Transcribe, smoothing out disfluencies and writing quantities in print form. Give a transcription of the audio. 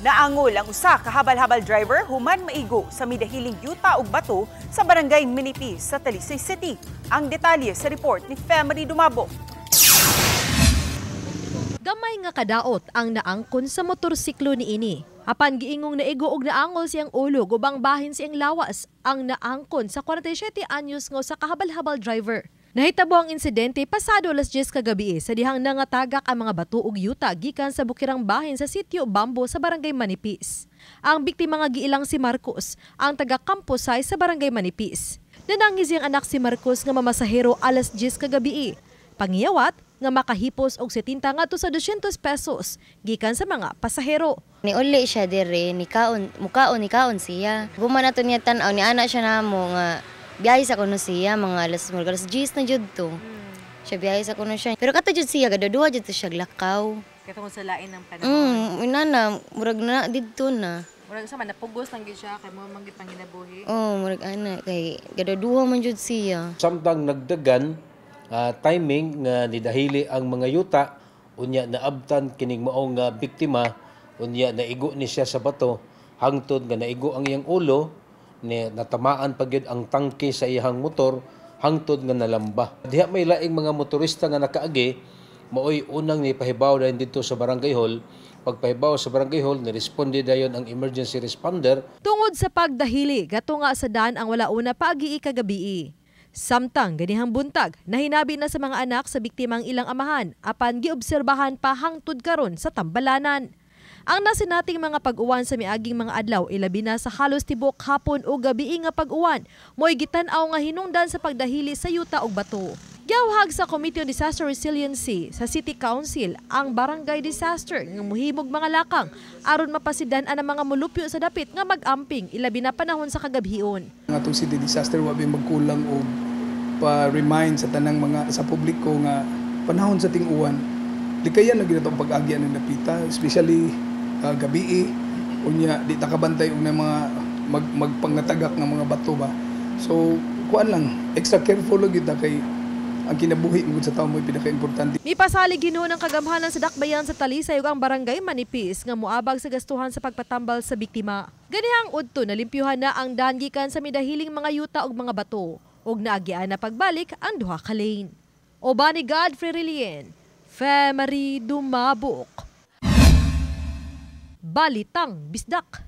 Naangol ang usa ka habal-habal driver human maigo sa midahiling yuta ug bato sa Barangay Minipis sa Talisay City. Ang detalye sa report ni Femery Dumabo. Gamay nga kadaot ang naangkon sa motorsiklo niini. Apan giingong naigo og naangol siyang ulo gubang bahin siyang lawas ang naangkon sa 47 anyos nga usa ka habal-habal driver. Nahitabo ang insidente pasado alas 10 kagabi sa dihang nangatagak ang mga bato ug yuta gikan sa bukirang bahin sa sitio Bambo sa Barangay Manipis. Ang biktima nga giilang si Marcos, ang taga Kamposay sa Barangay Manipis. Nanangis siyang anak si Marcos nga mamasahero alas 10 kagabi. Pangiyawat nga makahipos og 70 ngadto sa 200 pesos gikan sa mga pasahero. Ni uli siya dire, ni kaon, mukaon ni kaon siya. Guma na to niya tan-aw ni ana siya namo nga biyahe sa kuno siya mga alas 10 na jud to. Siya biyahe sa kuno siya. Pero kato jud siya gadaduha jud to siya lakaw. Katungod sa lain ng panahon. Inana murag na didto na. Murag sa man napugos lang gyud siya kay mo man gyud panginabuhi. Oh, murag ana kay gadaduha man jud siya. Samtang nagdagan timing nga nidahili ang mga yuta, unya naabtan kining maong biktima, unya naigo ni siya sa bato hangtod nga naigo ang iyang ulo ni natamaan pa gyud ang tangke sa iyang motor hangtod nga nalamba. Diha may laing mga motorista nga nakaagi, maoy unang ni pahibaw dayon didto sa barangay hall. Pagpahibaw sa barangay hall, niresponde dayon ang emergency responder. Tungod sa pagdahili, gato nga sa daan ang wala una paagi kagabii. Samtang ganihang buntag, nahinabi na sa mga anak sa biktimang ilang amahan apan giobserbahan pa hangtod karon sa tambalanan. Ang nasinating mga pag-uwan sa miaging mga adlaw, ilabi na sa halos tibok hapon o gabii nga pag-uwan, mo'y gitan-aw nga hinungdan sa pagdahili sa yuta ug bato. Giawhag sa Committee on Disaster Resiliency sa City Council ang barangay disaster nga muhimog mga lakang aron mapasidan ang mga mulupyo sa dapit nga mag-amping, ilabi na panahon sa kagabhion. Ang atong city disaster wa may magkulang og pa-remind sa tanang mga sa publiko nga panahon sa ting-uwan, likayan na gyud ang pag-agya ng dapita, especially gabii, unya di ta kabantay og na mga magpangatagak ng mga bato ba. So kuan lang, extra careful lang gyud ta kay ang kinabuhi mo sa tao mo'y pinaka-importante. Mipasalig hinuon ang kagamhanan sa dakbayan sa Talisay ug ang Barangay Manipis nga moabag sa gastuhan sa pagpatambal sa biktima. Ganihang udto, nalimpyuhan na ang daan gikan sa midahiling mga yuta ug mga bato ug naagian na pagbalik ang duha ka lane. Uban ni Godfrey Relien, Femery Dumabok. Balitang Bisdak.